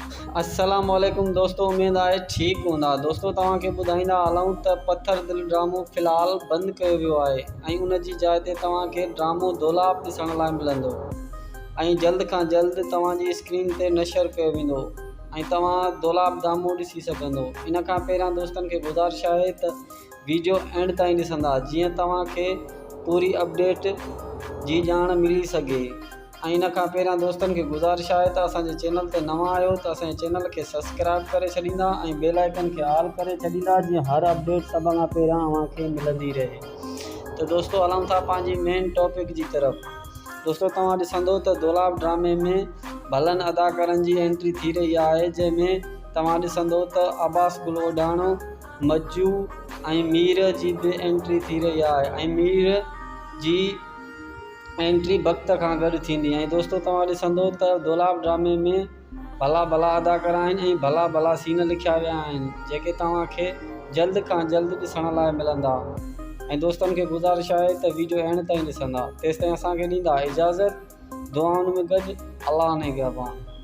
السلام عليڪم دوستو اميد آهي ٺيڪ هوندا دوستو توهان کي ٻڌائيندا هلون ته پٿر دل ڊرامو في الحال بند ڪيو ويو آهي ۽ ان جي جاء تي توهان کي ڊرامو دولاب ڏسڻ لاء ملندو ۽ جلد کان جلد توهان جي اسڪرين تي نشر ڪيو ويندو ۽ توهان دولاب ڊرامو ڏسي سگهندو ان کان پهريان دوستن کي گذارش آهي ته ويڊيو اينڊ تائين ڏسندا جيئن توهان کي پوري اپڊيٽ جي ڄاڻ ملي سگهي ۽ ان کان پهريان دوستن کي گذارش آهي ته اسان جي چينل تي نوان آهيو ته اسان جي چينل کي سبسڪرائب ڪري ڇڏيندا ۽ بيل آئيڪن کي آل ڪري ڇڏيندا جيئن هر اپڊيٽ سڀ کان پهريان اوهان کي ملندي رهي ته دوستو هلون ٿا پنهنجي مين ٽاپڪ جي طرف دوستو توهان ڏسندو ته دولاب ڊرامي ۾ ڀلن اداڪارن جي انٽري ٿي رهي آهي جنهن ۾ توهان ڏسندو ته عباس گل اوڍاڻو مجو ۽ مير جي به انٽري ٿي رهي آهي ۽ مير جي انٽري بخت کان گڏ ٿيندي ۽ دوستو توهان ڏسندو ته دولاب ڊرامي ۾ ڀلا ڀلا اداڪار آهن ۽ ڀلا ڀلا سين لکيا ويا آهن جيڪي توهان کي جلد کان جلد ڏسڻ لاء ملندا ۽ دوستن کي گذارش آهي ته ويڊيو اينڊ تائين ڏسندا تيستائين اسان کي ڏيندا اجازت دعائن ۾ گڏ الله نگهبان.